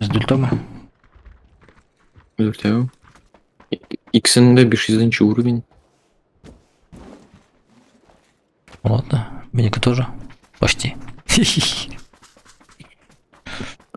Без дүртәүме? Дүртәү. Икесенең дә 500 уровень. Ладно, минеке тоже. Почти.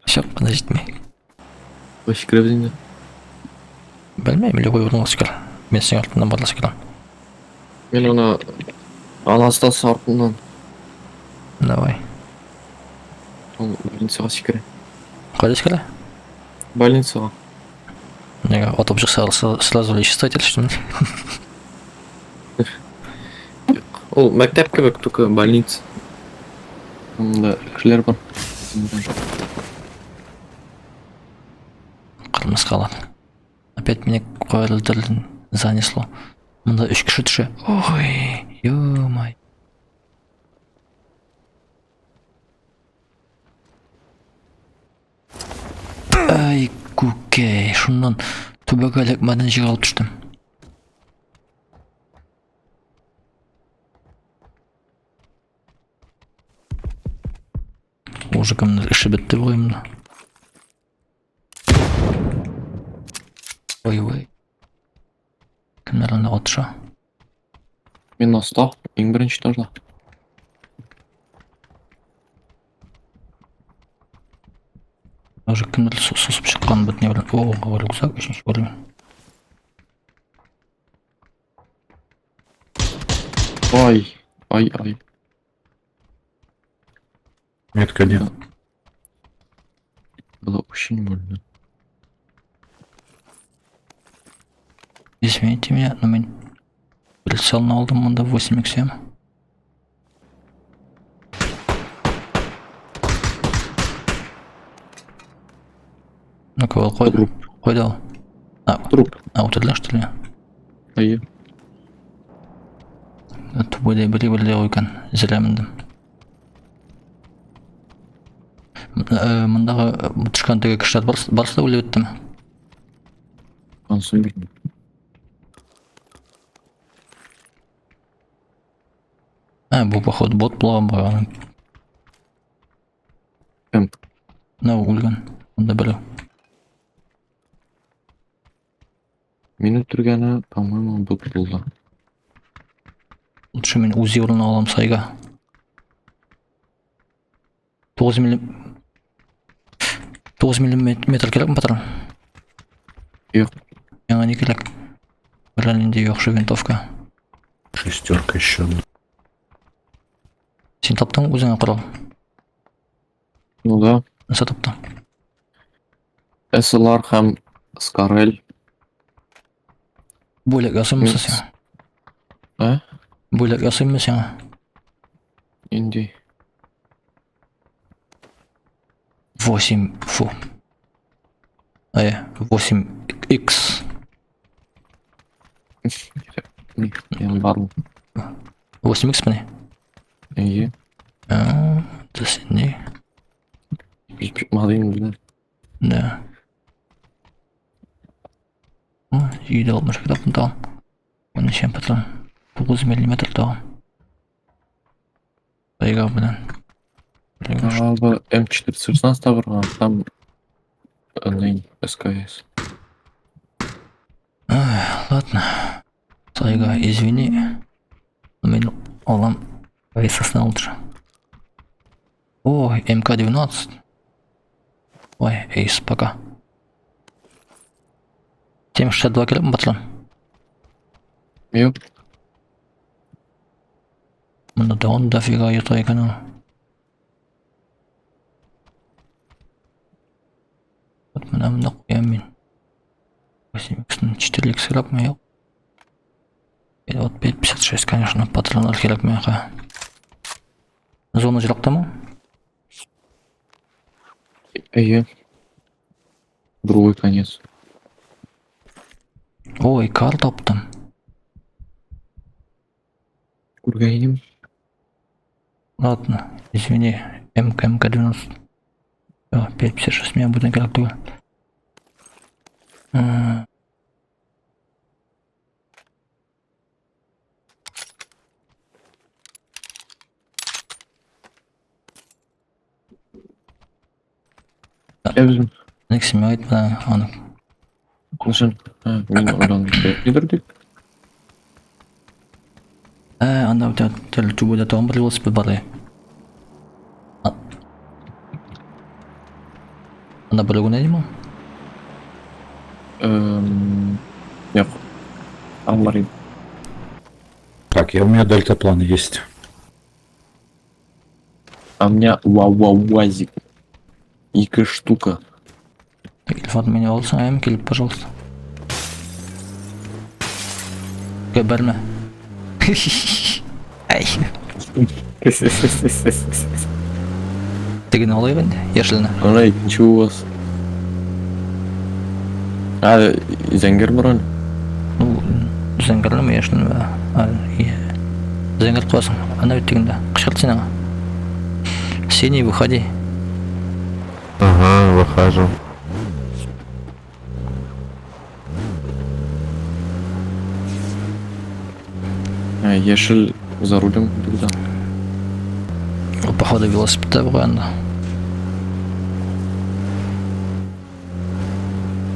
Чак кына җитми. Кайсы керәбез инде? Белмим, любой урынга сикер. Мин синең артыннан барла сикерәм. Мин ана Анастас артыннан. Давай. Ул больницага сикерә. Кайда сикерә? Больницага. Нигә атып чыкса, сразу лечиться итәләр, что ли? Ул мәктәп кебек, только больница. Монда кешеләр бар. Кырмыскалар. Опять меня каядыр занесло. Монда өч кеше төшә. Ой, ё-май. Ай, күкәй, шуннан түбәгә эләкмәдән җир алып төштем. Уже кемнер эше бетте бугай монда. Ой, ой. Кемнәр анда атыша? Мин аста, иң беренче этажда. Уже кемнәр сусып чыккан бит не белән. О, рюкзак өченче уровень. Ай, ай, ай. Метка один. Было очень больно. Извините меня, но мин прицел алдым монда 8x7. Ну-ка, ул кайда? Труп. Кайда ул? А, Труп. а үтерделәр, что ли? Әйе. Тубойда бер бер икән, зря мендем. Мондагы төшкән теге кешеләр барысы да үлеп беттеме? Анысын белмим. А, бу походу бот булган бугай аның. Кем? Менә үлгән. Монда берәү. Мине үтергәне, по-моему, бот булды. Лучше мин УЗИ урынына алам сайга. 9 миллим 9 миллиметр кирәкме патрон? Юк. Миңа ни кирәк? Берәр нинди яхшы винтовка. Шестерка еще одна. Син таптың үзеңә корал. Ну да. Нәрсә таптың? SLR һәм Скарель. Бүләк ясыйммы сиңа? Ә? Бүләк ясыйммы сиңа? Инди. 8, фу. Ай, 8x. Мин бармы? 8x мени? Әйе. А, да син ни? Бик чыкмады инде. Да. О, 762 таптым тагын. Унөчән патрон. 9 миллиметр тагын. Тайга белән. Алба М416 табырга, там ней СКС. Ай, ладно. Сайга, извини. Но мин алам ВСС-ны лучше. Ой, МК-12. Ой, эйс, пока. 7,62 кирәкме патрон? Юк. Монда тагын дофига ята икән ул. Вот менә монда куям мин. 8 4 кирәкме? Юк. Или вот 5,56, конечно, патроннар кирәк миңа. Зона ерактамы? Әйе. Другой конец. Ой, кар таптым. Күргән идем. Ладно, извини, МК, МК-12. О, 5,56 миңа бүтән кирәк түгел. Ә үзем. Ник син миңа әйтмәдең аны? Нәрсә? А, мин уйланып кирәкмидер дип. Ә, анда у тебя тел түбәдә тагын бер велосипед бар. Анда бер генә димме? Юк. Аңлар идем. Так, я, у меня дельтаплан есть. А у меня вау-вау-вазик. Ике штука. Так, Ильфат, меня алсың, әйме килеп, пожалуйста. Гәбәрмә. Әй. Тегене алыйк инде, яшелне. Ана икенче у вас. А, зәңгәр бар әле. Ну, зәңгәрлеме, яшелме? А, иә. Зәңгәр куясың. Ана бит тегендә. Кычкырт син аңа. Синий, выходи. Ага, выхожу. А, яшел за рулем тогда. Ул, походу, велосипедта бугай анда.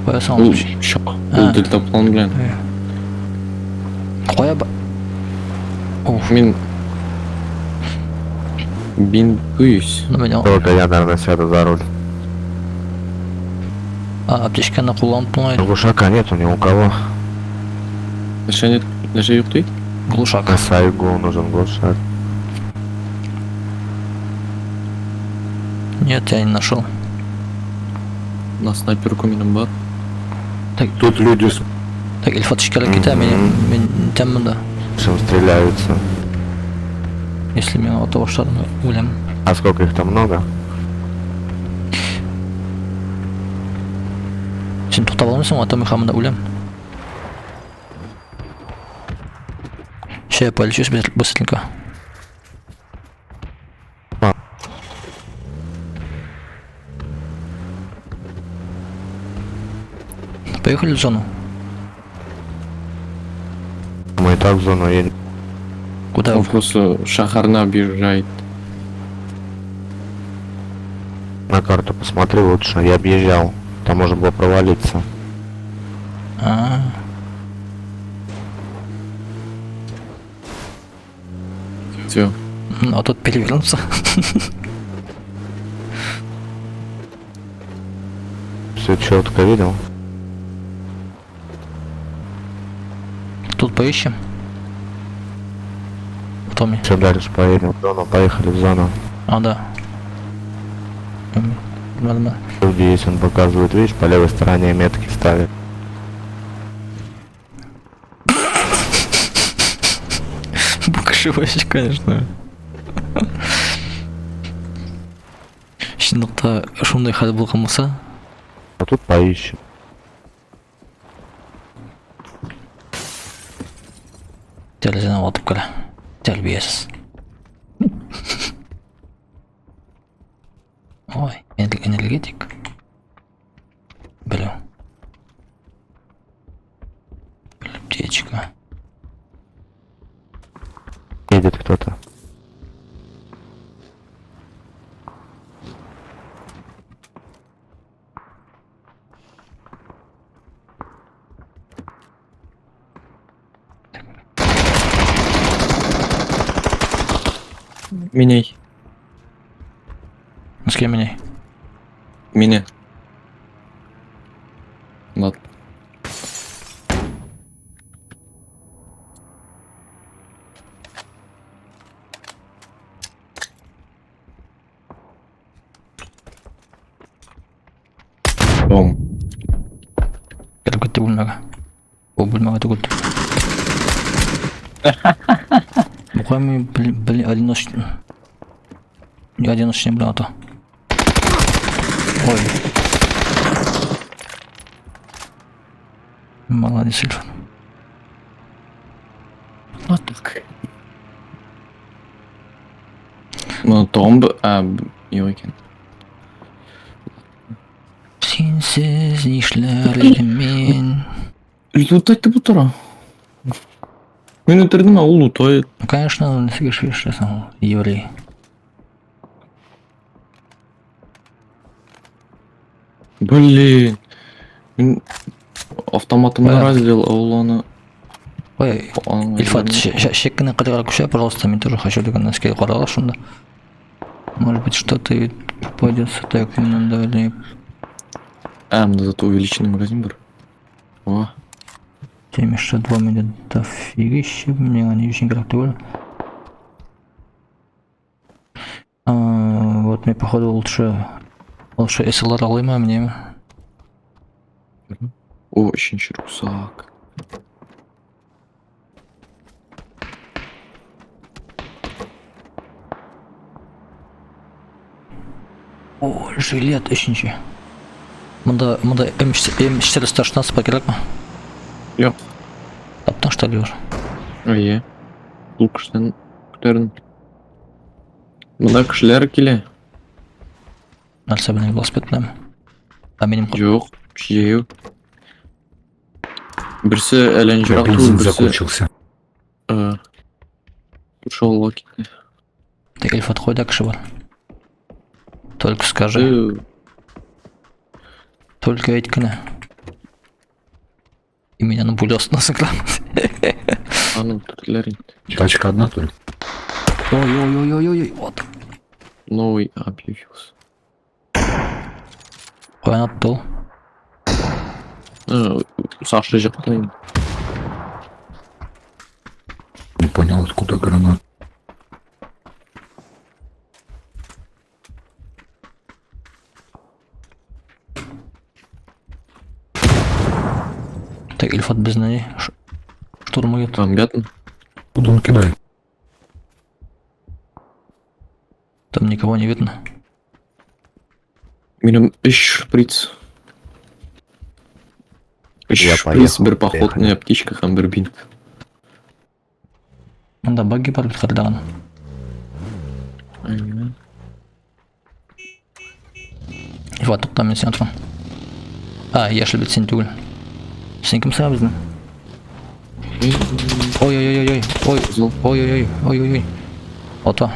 Куясың Ул ул. чак. А. Ул дельтаплан белән. Кая ба... Уф, Мин бинтуюсь. ну меня... Только я, наверное, сяду за руль. А, аптечканы кулланып булмый. Глушака нету ни у кого. Нәрсә нет, нәрсә юк ди? Глушак. На Сайгу нужен глушак. Нет, я не нашел. На снайперку минем бар. Тут люди с... Так, Ильфат эчкәрәк китә, мин мин тәм монда. Чем стреляются. Если миңа ата башлады, үләм. А сколько их там много? Син туктап алмыйсың, а то мин һаман да үләм. Ща я полечусь быстренько. А. Поехали в зону. Мы и так в зону едем. Куда? Он просто шәһәрне объезжает. На карту посмотри лучше. Я объезжал. Там можно было провалиться. А, Все. а тут перевернуться. Все четко видел. Тут поищем. В доме. Все дальше поедем в зону. Поехали в зону. А, да. Нормально. Люди есть, он показывает, видишь, по левой стороне метки ставит. Букашевич, конечно. Чынлыкта шундый хәл булган булса, А тут поищем. тәрәзәдән атып керә. Тәрбиясез. Ой, энергетик. Блин. Аптечка. Едет кто-то. Меняй. С кем меня? Меня. Ладно. Бом. Кереп китте бүлмәгә. Бу бүлмәгә түгел. Бу мин блин, одиночный. Не одиночный, блин, а то. Ой. Молодец, Ильфан. Вот так. Ну, томб, а, юк икән. Синсез нишләр идем мин? Лутать бу тора. Мин үтердем, а ул лутает. Ну, конечно, нифига шешесің, еврей. Блин. Мин автоматымны Бая. раздел, а ул аны Ой, аның Ильфат, әйберен- шеккене кырыга күчә, пожалуйста, мин тоже хочу дигән нәрсәгә карагыз шунда. Может быть, что-то и попадется так надо или А, монда зато увеличенный магазин бар. О, 72 минут дофигища, мне они очень кирәк түгел. А, вот мне походу лучше SLR алыйм мне. о, өченче рюкзак. О, жилет өченче. Монда М416 бар кирәкме? Юк. Таптың что ли уже? Әйе. Ул кешедән күтәрдем. Монда кешеләр килә. Нәрсә белән велосипед беләнме? А минем Юк, җәяү. Берсе әллә У меня ничек түгел, бензин берсе закончился. э, күрше авылга китте. Так, Ильфат, кайда кеше бар? Только скажи, Э, только әйт кенә. И меня на пуля астына сыклам. Аны үтерделәр инде. Тачка одна только. Ой-ой-ой-ой-ой, вот. Новый объявился. Каян атты ул? Э, Саша жакта инде. Не понял, откуда гранат. Так, Ильфат безне ни? Штурмует. Бомбят. Куда он кидает? Там никого не видно. Минем өч шприц. Өч Я шприц, поехал, бер походная поехали. аптечка һәм бер бинт. Монда багги бар бит хәлдәгән. Әйе. Ильфат, тукта, мин сине торам. А, яшел бит син түгел. Син кемсең безнең? Ой-ой-ой-ой, ой, Кызыл. ой-ой-ой, ой-ой-ой. Ата.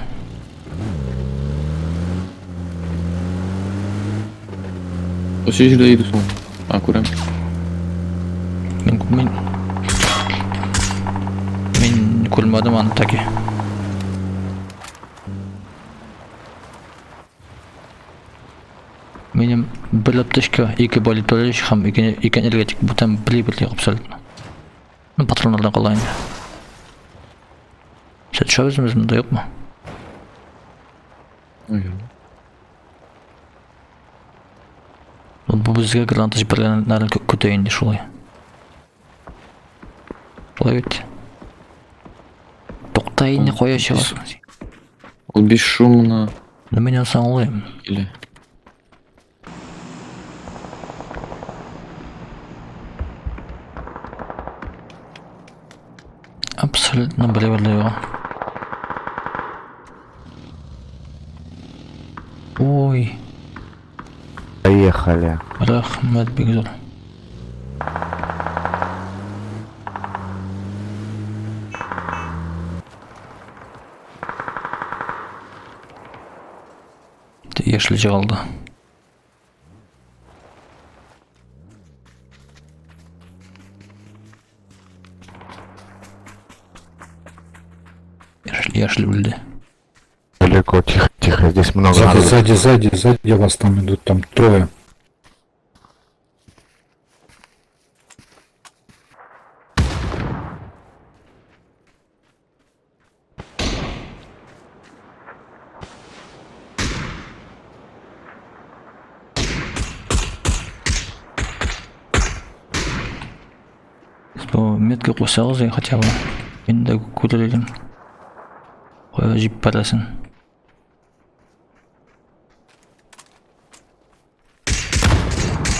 Кайсы җирдә иде соң? А, күрәм. Мин мин мин күрмәдем аны таки. Минем бер аптечка, ике болитолич һәм ике энергетик бүтән бер абсолютно. Ну, патроннардан кала инде. Сә төшәбезме без монда юкмы? Әйе. Вот бу безгә граната җибәргәннәрен көтә инде шулай. Шулай бит. Тукта инде кая чыгасың син? Ул бесшумно Ну мин аны аңлыйм. килә. Абсолютно белә дә юк. Ой, Поехали. рәхмәт бик зур. Яшел җыгалды. Яшел, яшел үлде. Далеко, тихо, тихо, здесь много Сзади, народу. сзади, сзади, сзади вас там идут, там трое. Бу метка куйсагыз я хотя бы. Мин дә күрер идем. Кая җибәрәсең?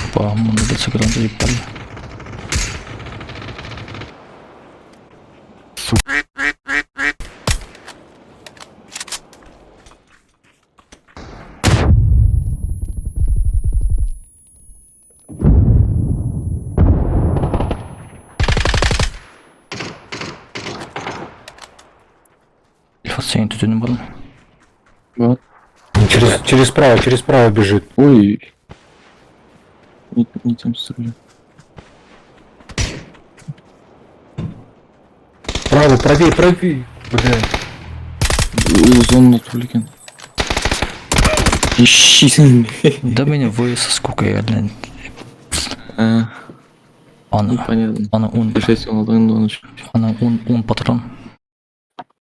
Опа, монда бер секунд җибәрде. Илфат синең төтенең бармы? Бар. Через право бежит. Ой. Не тем стреляю. Право, правее, правее. Бля. Зона түлеген. Ищи. Да меня вылез, сколько я, блин. А, Аны, ну понятно. аны 10, 6 алдан аны 10, 10 патрон.